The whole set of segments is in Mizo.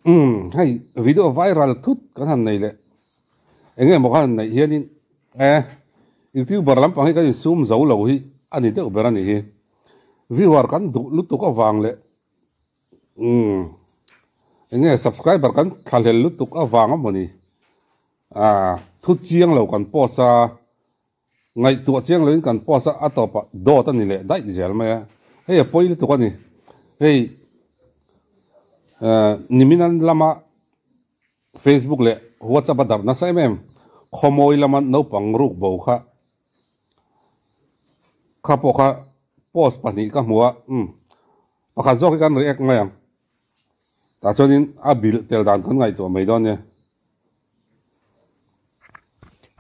Umm hei video viral thut kan han nei leh eng nge maw kan han neih hianin e youtuber lampang hi kan insum zo lo hi a ni deuh ber a nih hi. Viewer kan duh lutuk avang leh umm eng nge subscriber kan thlahlel lutuk avang a maw ni ah thu chiang lo kan post a. Ngaihtuah chiang loin kan post a, a tawpah dawt a ni leh daih zel mai a, hei a pawi lutuk a ni. Hei nimin lama Facebook leh WhatsApp a darh nasa em em, khawmawi lama naupang ruk bo kha kha pawh kha post pahnih ka hmu a, umm pakhat zawk hi kan react mai ang. Tah chuanin a bilh tel dan kan ngaihtuah mai dawn nia.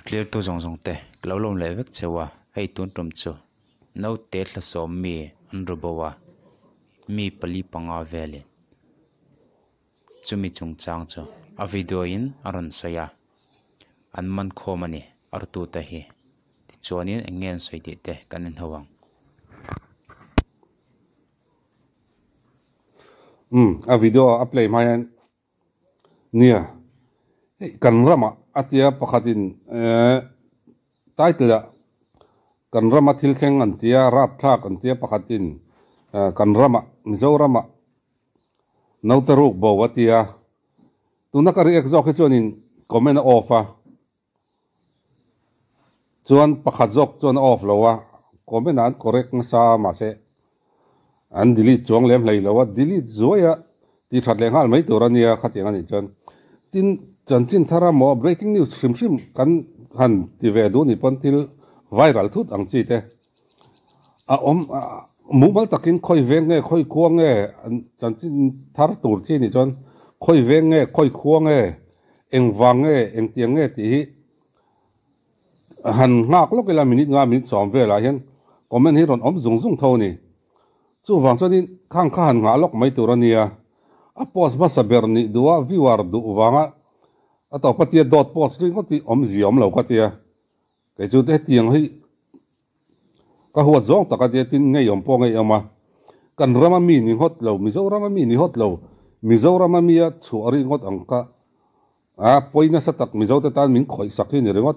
Clear tu zawng zawng te ka lo lawm leh vek cheu a, hei tun tum chu naute thla sawm mi an ru bo a, mi pali panga velin chumi chungchang chu a video in a rawn sawi a, an man khawm a ni a ru tute hi tichuanin eng nge an sawi tih te kan en ho ang. Umm a video a play hma hian nia hei kan ramah a tia pakhatin eh title ah kan rama thil thleng an tia rapthlak an tia pakhatin eh kan ramah Mizoramah naute ruk bo a tia tuna ka react zawk hi chuanin comment a off a. Chuan pakhat zawk chuan a off lo a, comment ah an correct nasa a mahse an delete chuang lem hlei lo a, delete zuai a tih that leh nghal mai tur a nia khatiang a nih chuan. Tin, chanchin thar a maw breaking news hrim hrim kan han ti ve duh nih pawn thil viral thut ang chi te a awm mumal takin khawi veng nge khawi khua nge chanchin thar tur chi nih chuan khawi veng nge khawi khua nge engvang nge engtiang nge tih hi han nghak lawk ila minute nga minute sawm velah hian comment hi rawn awm zung zung tho a ni. Chuvang chuanin khang kha han nghah lawk mai tur a nia. A post hmasa ber nih duha viewer duh vanga a tawp a tia dawt post ringawt hi awmzia awm lo ka tia. Kei chu hetiang hi ka huat zawng tak a tia tin ngeiawm pawh ngeiawm a, kan rama mi ni ngawt lo, Mizorama mi ni hawt lo, Mizorama mi a chhuah rih ngawt ang ka a pawi nasa tak Mizo te tan min khawih sak hi ni ringawt.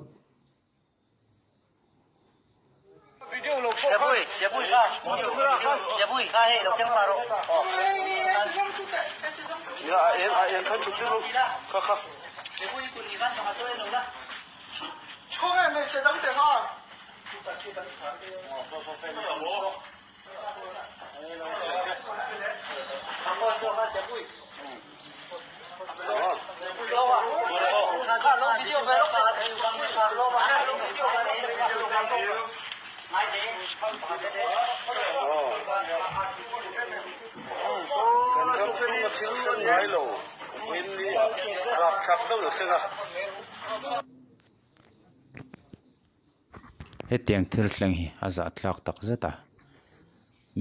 Hetiang thil thleng hi a zahthlak tak zet a,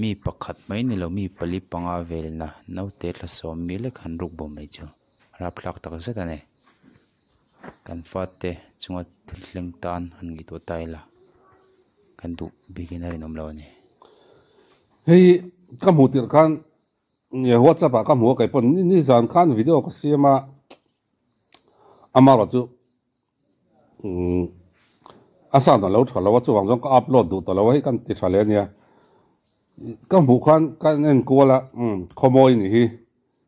mi pakhat mai ni lo mi pali panga velna naute thla sawm mi lek han ruk bawm mai chu rapthlak tak zet a ni. Kan fate chunga thil thleng tan han ngaihtuah ta ila kan duh bikin a rinawm lo a ni. Hei ka hmuh tirh khan nge WhatsApp ah ka hmu a kei pawn nizan khan video ka siam a amarawh chu A sound a lo tha lo a, chuvang chuan ka upload duh ta lo a, hei kan ti tha leh a nia. Ka hmuh khan ka en kual a, khawmawi nih hi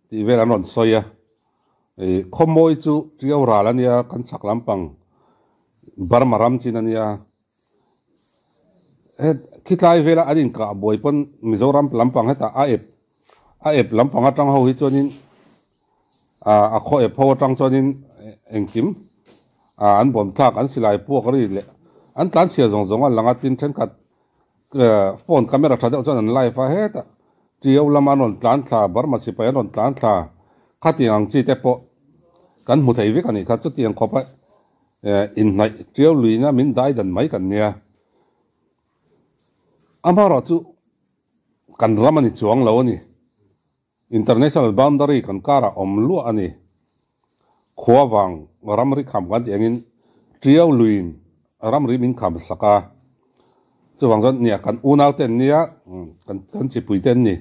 tih vel an rawn sawi a. Khawmawi chu Tiau ral a nia, kan chhak lampang Burma ram chin a nia. He khitlai vela an inkah buai pawn Mizoram lampang hetah a ep a ep lampang atang ho hi chuanin a khaw ep ho atang chuanin engkim an bawm thlak an silai puak ri leh an tlanchhia zawng zawng a lang a tin thenkhat phone camera tha deuh chuan an live a hetah Tiau lama an rawn tlan thla Burma sipai an rawn tlan thla khatiang ang chi te pawh kan hmu thei vek a nih kha chutiang khawp a Inhnaih ṭiau luina min dai dan mai kan nia. Amaherawh chu kan ram a ni chuang lo a ni. International boundary kan karah awm luah a ni. Khua vang ramri kham kan tih angin ṭiau luin ramri min kham sak a. Chuvang chuan nia kan unau te an nia, kan chipui te an ni.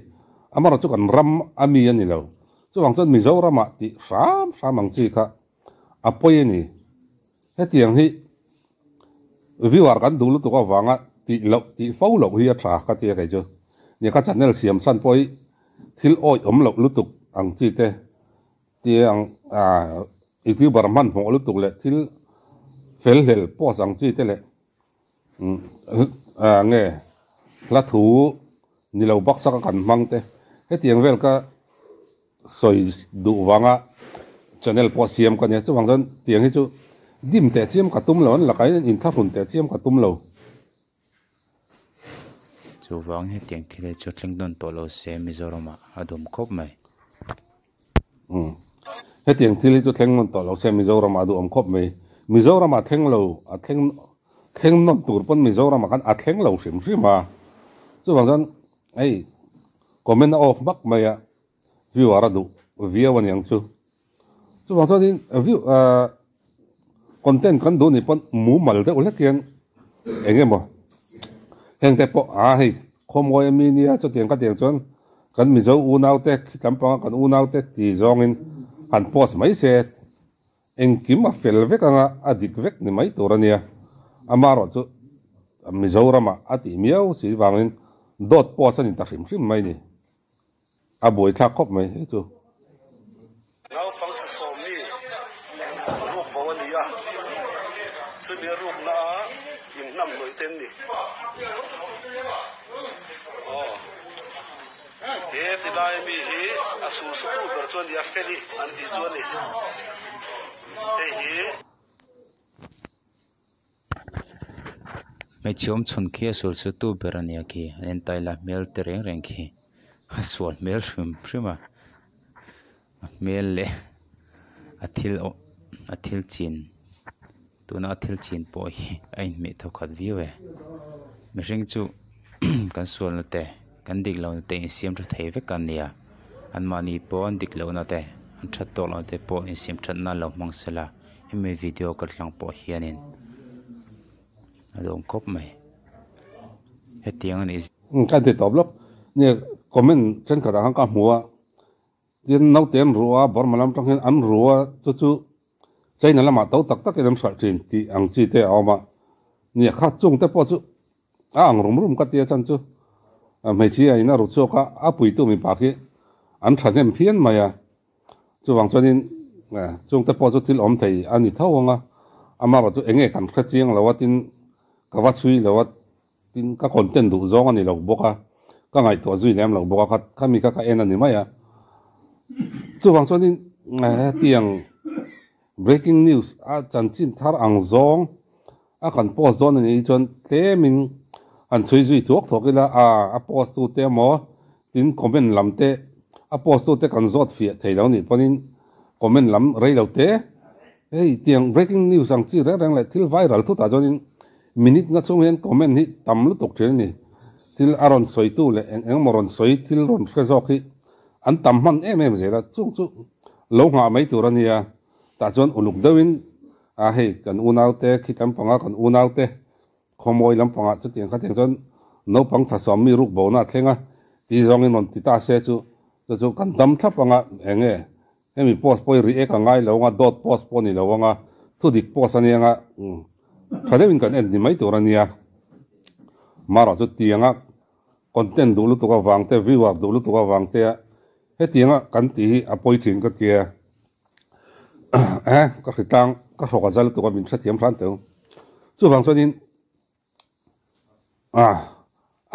Amaherawh chu kan ram a mi a ni lo. Chuvang chuan Mizoramah tih hram hram ang chi kha a pawi a ni. Hetiang hi viewer kan duh lutuk avanga tih loh tih fo loh hi a tha ka tia kei chu. Nia ka channel siam chhan pawh hi thil awih awm loh lutuk ang chi te tia ang ah youtuber hmanhmawh lutuk leh thil fel hlel post ang chi te leh ah nge hla thu ni lo baksak a kan hmang te hetiang vel ka sawi duh vanga channel pawh siam ka nia chuvang chuan tiang hi chu dim teh chiam ka tum lo an lakah hian inthlahrun teh chiam ka tum lo. Chuvang hetiang thil hi chu thleng dawn tawh lo se Mizoramah a dawm khawp mai. Umm hetiang thil hi chu thleng nawn tawh lo se Mizoramah a duhawm khawp mai. Mizoramah thleng lo a thleng thleng nawn tur pawn Mizoramah khan a thleng lo hrim hrim a. Chuvang chuan hei comment a off vak mai a viewer a duh viau a niang chu. Chuvang chuanin view ah content kan duh nih pawn mumal deuh hlek hian eng emaw heng te pawh a hei khawmawi ami nia chutiang ka tiang chuan kan Mizo unau te khitlam panga kan unau te ti zawngin han post mai se engkim a fel vek anga a dik vek ni mai tur a nia amaherawh chu Mizoramah a tih miau si vangin dawt post a ni ta hrim hrim mai ni. A buaithlak khawp mai hei chu. Naupang thlasawm mi ruk bo a ni a, chumi a rukna a inhnam hnawih te an ni. Aw, he ti lai mi hi a sul sutu ber chu a ni a, Feli an tih chu a ni. Hei hi. Hmeichhe awm chhun khi a sual su tu ber a nia khi an en taila hmel te reng reng khi a sual hmel hrim hrim a a hmel leh a thil awh a thil chin tuna a thil chin pawh hi a inhmeh tho khat viau e mihring chu kan sualna te kan dik lohna te insiam tha thei vek an nia anmahni pawh an dik lohna te an that tawk lohna te pawh insiam thatna lo hmang sela. Hemi video kal tlang pawh hianin a dawm khawp mai hetiang a nih Umm ka ti tawp lawk nia comment thenkhat ah khan ka hmu a tin naute an ru a Burma lam tang hian an ru a chu chu China lamah to tak tak in an hralh thin tih ang chi te a awm a nia kha chung te pawh chu a ang rum rum ka tia chan chu hmeichhia in a ru chhuak a a puitu mipa khi an thahnem phian mai a. Chuvang chuanin chungte pawh chu thil awm thei a ni tho ang a, amaherawh chu enge kan hre chiang lo a tin ka va chhui lo a tin ka content duh zawng a ni lo bawk a, ka ngaihtuah zui lem lo bawk a kha khami kha ka en a ni mai a. Chuvang chuanin hetiang breaking news a chanchin thar ang zawng a kan post dawn a nih chuan tlemin han chhui zui thuak thuak ila a a post tute emaw tin comment lam te a post tute kan zawt fiah thei lo nih pawhin comment lam rei lo te hei tiang breaking news ang chi reng reng leh thil viral thutah chuanin minute nga chhung hian comment hi tam lutuk thin a ni thil a rawn sawitu leh eng eng emaw rawn sawi thil rawn hre zawk hi an tam hman em em zel a chung chu lo nghah mai tur a nia tah chuan uluk deuhin A hei kan unaute khi lampanga kan unaute khawmawi lampangah chutiang khatiang chuan naupang thlasawm mi ruk bona a thleng a tih zawngin rawn ti ta se chu chu chu kan dam thlap anga eng nge hemi post pawh hi react a ngai lo anga dawt post pawh a ni lo anga thudik post a nia anga tha deuhin kan en ni mai tur a nia marawh chu tianga content duh lutuk avang te viewer duh lutuk avang te a hetianga kan tih hi a pawi thin ka tia. Eh ka hri tlang ka hrawk a zal tuk a min hrethiam hran teu chuvang chuanin ah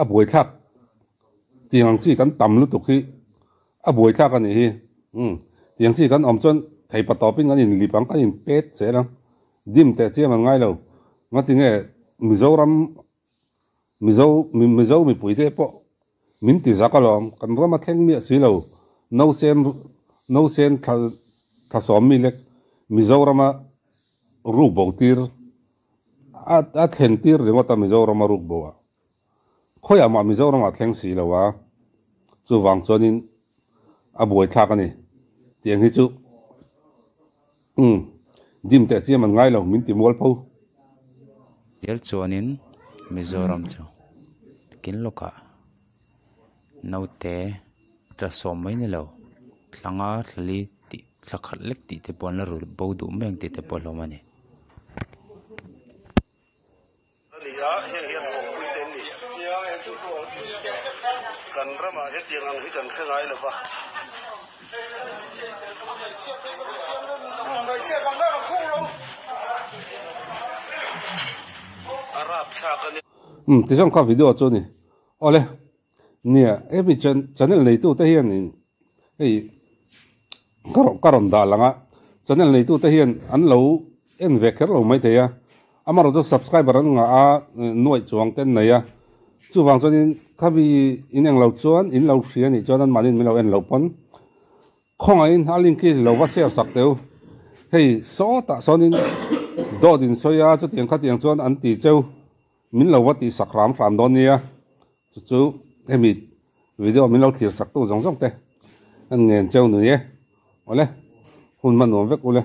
a buaithlak tiang ang chi kan tam lutuk hi a buaithlak a nih hi umm tiang chi kan awm chuan thei pa tawpin kan inlip ang kan inpet zel ang dim teh chiam an ngai lo ngatinge Mizoram Mizo Mizo mipui te pawh min ti zak alawm, kan ram a thleng miah si lo, Nausen Nausen thla thla sawm mi lek Mizorama ruk bo tir a a thlen tir ringawt a Mizorama ruk bo ah khawiah mah Mizoramah thleng si lo a, chuvang chuanin a buaithlak a ni tiang hi chu Umm, dim teh chiam an ngai lo, min ti mual pho. Zel chuanin Mizoram chu kin lawkah naute tla sawm mai ni lo, Thla nga thla li tih thla khat lek tih te pawh an la ru bo duh mai ang tih te pawh a hlawm a ni. A ni a, heng hi a thawhpui te an ni. Kan ramah hetiang ang hi kan hre ngai lo va. A rapthlak a ni. Umm tichuan kha video chu a ni. Awle. Nia, hemi channel neitu te hian hei ka rawn dah lang a, channel neitu te hian an lo en ve kher lo maithei a, amaherawhchu chu subscriber an ngah a, nuaih chuang te an nei a, chuvang chuanin khami in englo chuan in lo hria nih chuan anmahniin min lo en loh pawn Khawngaihin a link hi lo va share sak teu. Hei sawtah sawnin dawt in sawi a, chutiang khatiang chuan an ti cheu. Min lo va tih sak hram hram dawn nia. Chu chu hemi video min lo thlir sak tu zawng zawng te an ngen cheu nui e. Awle, hun hma nuam vek ule.